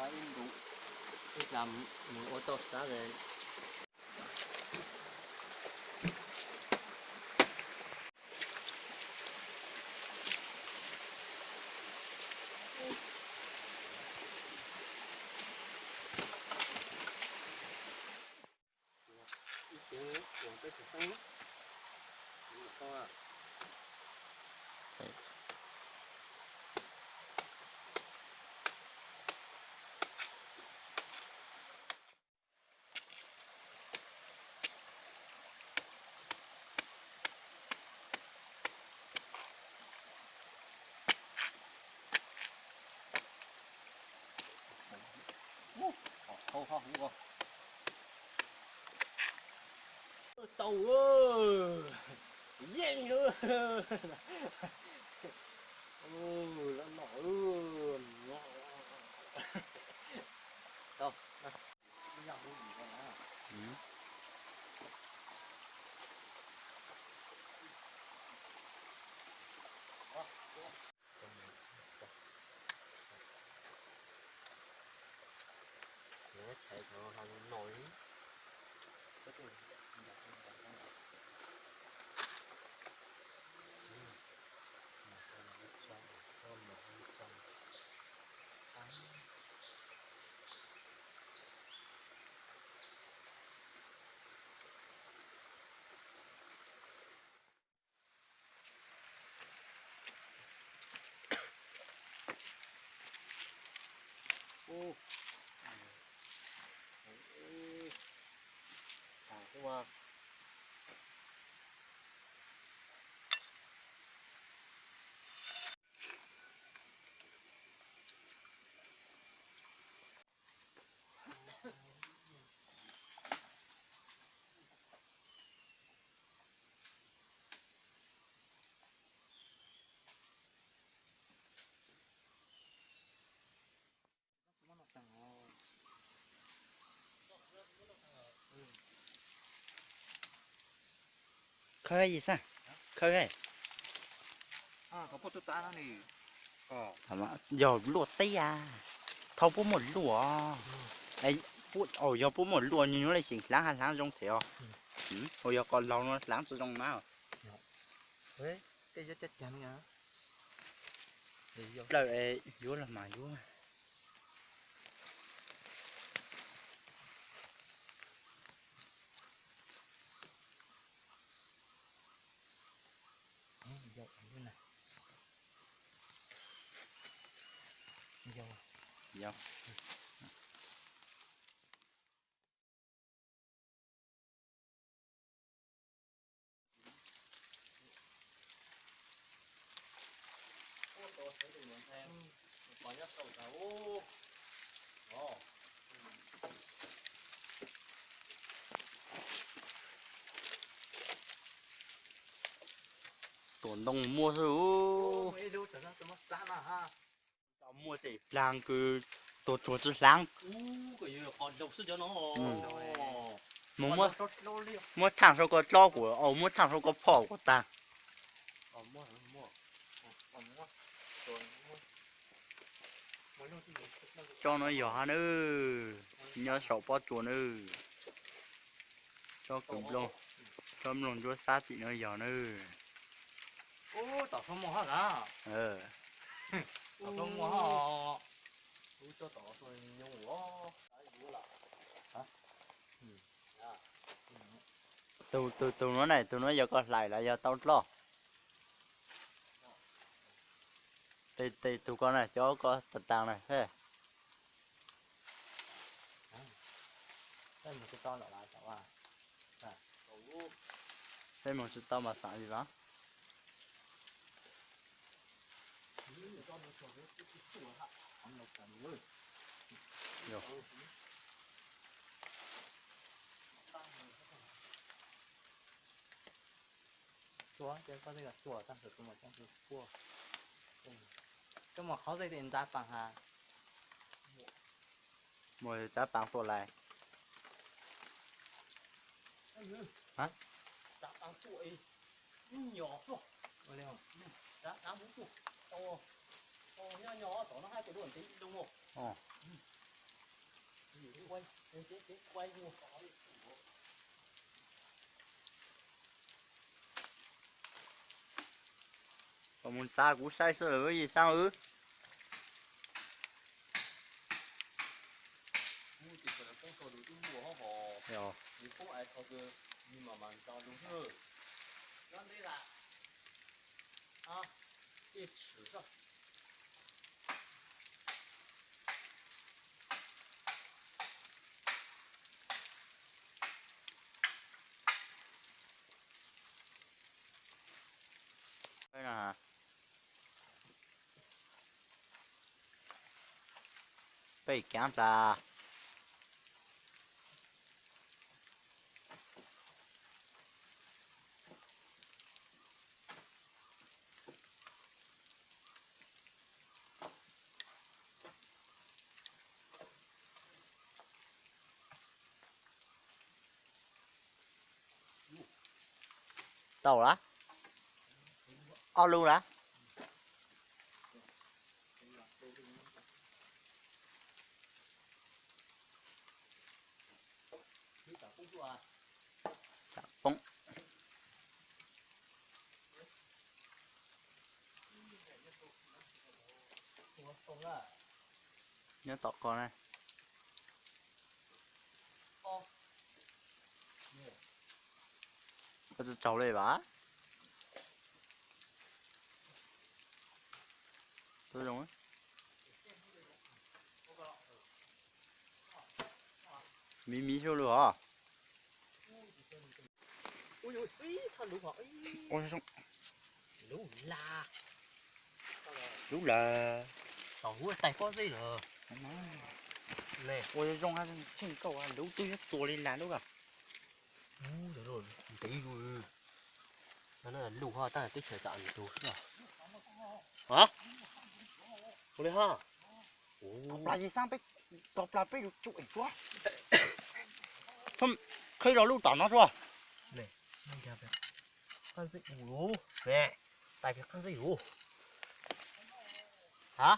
Ua ib ntu, ib plag mus ua toj sab li. Tau, yeej, loj loj. Tau. Khawb yis xab, khawb. Yog luaj teb a, thaub puab muaj luaj. Yog puab muaj luaj nyuag nyuag le xeem hlaav hab hlaav zoo thiab os. Yog qos laug no hlaav tsis zoo na. Plaws yuav los mas yuav. Tuam ntoo muaj xwb. Muaj tej plaag kws tuag tsuag tsi hlaav. Muab thaaj sau ko dlob kuas, muab thaaj sau ko phom kuas taag. Tsob no yog hab nawb, nyob saum pob tsuas nawb. Tsob kws nplooj, tsob nplooj ntsuab xab tim no yog nawb. Tus, tus, tus nuav na, tus nuav yog koj hlais los yog tau dloj? Tes tus ko na, cov ko tas tas na. Peb mus tsis tau mas xav li mas. Tua ces koj tej tsuas tag, kuv mas coj kuv tua. Coj mus qhov tej ntxa pas has. Mus tsav pas tua lais. Tsav pas tua, ib nyos tuaj. Tsav, tsav mus tuaj. Nyob nyob tom no hais tus dua ntev loo. Kom mus txav kuv saib xwb lawm yim xab wb. Peb kaav tas. Tau lawm. Ob lub lawm. Tsam poob. Nyob tom ko na. Koj tsis tsaug li vas. Miv miv xwb lawm os. Lub lawm. Ua zoo, tsheej koj lub twb yuav txua li las lub lawm. Ntev zus. Lub ho tab teb chaws tam tus xwb. Ua li ho. Plas yig xab peb, tog plas peb yus tsuj es tuab. Khwb los lub tom no xwb. Qab ntxwb ub, tais qab ntxwb ub. Ha?